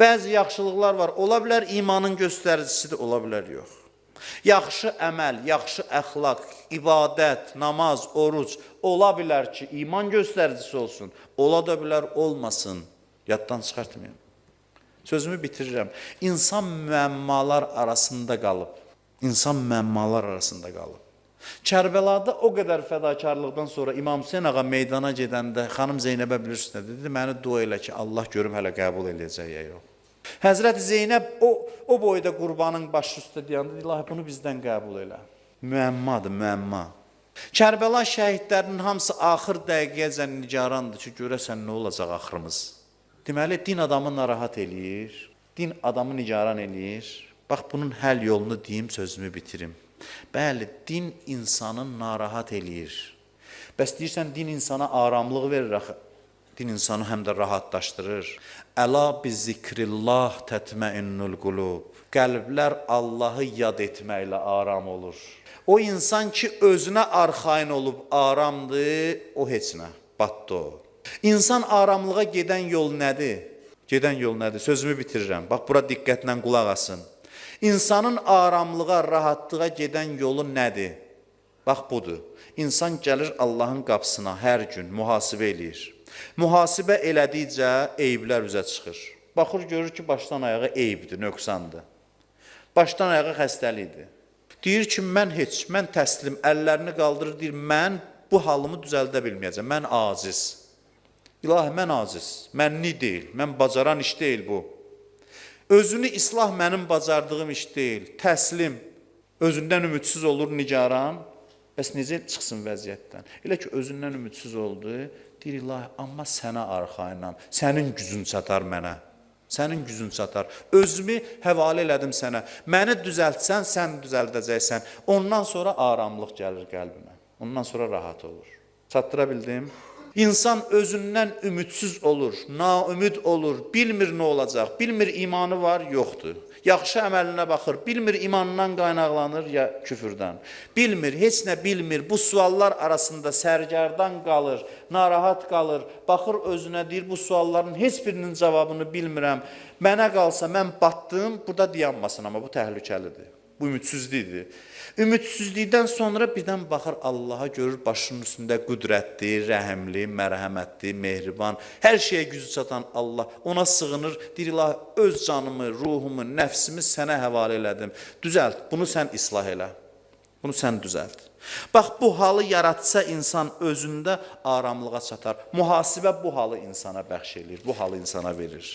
Bəzi yaxşılıqlar var, ola bilər imanın göstəricisidir, ola bilər yox. Yaxşı əməl, yaxşı əxlaq, ibadət, namaz, oruc ola bilər ki, iman göstəricisi olsun. Ola da bilər, olmasın. Yaddan çıxartmayın. Sözümü bitirirəm. İnsan müəmmalar arasında qalıb. İnsan müəmmalar arasında qalıb. Kərbəlada o qədər fədakarlıqdan sonra İmam Hüseyn ağa meydana gedəndə xanım Zeynəbə bilirsiniz nə dedi? Məni dua elə ki, Allah görüm hələ qəbul eləyəcək ya yox. Həzrət Zeynəb o boyda qurbanın başı üstə deyəndə, İlahi bunu bizdən qəbul elə. Müəmmadır, müəmma. Kərbəla şəhidlərinin hamısı axır dəqiqəyəcən nigarandır ki, görəsən nə olacaq axırımız. Deməli, din adamı narahat eləyir, din adamı nigaran eləyir. Bax, bunun həll yolunu deyim, sözümü bitirim. Bəli, din insanı narahat eləyir. Bəs deyirsən, din insana aramlıq verir axı. Din insanı həm də rahatlaşdırır. Əla bi zikrillah tətməinnul qulub. Qəlblər Allahı yad etməklə aram olur. O insan ki özünə arxayın olub aramdır, o heç nə, batdı o. İnsan aramlığa gedən yol nədir? Gedən yol nədir? Sözümü bitirirəm. Bax bura diqqətlə qulaq asın. İnsanın aramlığa, rahatlığa gedən yolu nədir? Bax budur. İnsan gəlir Allahın qapısına hər gün mühasibə eləyir. Mühasibə elədikcə eyiblər üzə çıxır. Baxır, görür ki, başdan ayağa eyibdir, nöqsandır. Başdan ayağa xəstəlikdir. Deyir ki, mən heç, mən təslim, əllərini qaldırır, deyir, mən bu halımı düzəldə bilməyəcəm, mən aciz. İlahi, mən aciz, mənni deyil, mən bacaran iş deyil bu. Özünü islah mənim bacardığım iş deyil, təslim, özündən ümidsiz olur nigaran. Bəs necə çıxsın vəziyyətdən? Elə ki, özündən ümidsiz oldu, deyir, ilahi, amma sənə arxayınam, sənin gücün çatar mənə. Sənin gücün çatar. Özümü həvalə elədim sənə. Məni düzəltsən, sən düzəldəcəksən. Ondan sonra aramlıq gəlir qəlbinə. Ondan sonra rahat olur. Çatdıra bildim? İnsan özündən ümidsiz olur, naümid olur, bilmir nə olacaq, bilmir imanı var, yoxdur. Yaxşı əməlinə baxır, bilmir imandan qaynaqlanır ya küfürdən. Bilmir, heç nə bilmir. Bu suallar arasında sərgərdan qalır, narahat qalır. Baxır özünə deyir, bu sualların heç birinin cavabını bilmirəm. Mənə qalsa mən batdım, burada dayanmasın amma bu təhlükəlidir. Bu ümidsizlikdir. Ümidsizlikdən sonra birdən baxır Allaha, görür başının üstündə qüdrətli, rəhimli, mərhəmətli, mehriban, hər şeyə gücü çatan Allah. Ona sığınır, deyir ilahi öz canımı, ruhumu, nəfsimi sənə həvalə elədim. Düzəlt, bunu sən islah elə. Bunu sən düzəlt. Bax bu halı yaratsa insan özündə aramlığa çatar. Mühasibə bu halı insana bəxş eləyir, bu halı insana verir.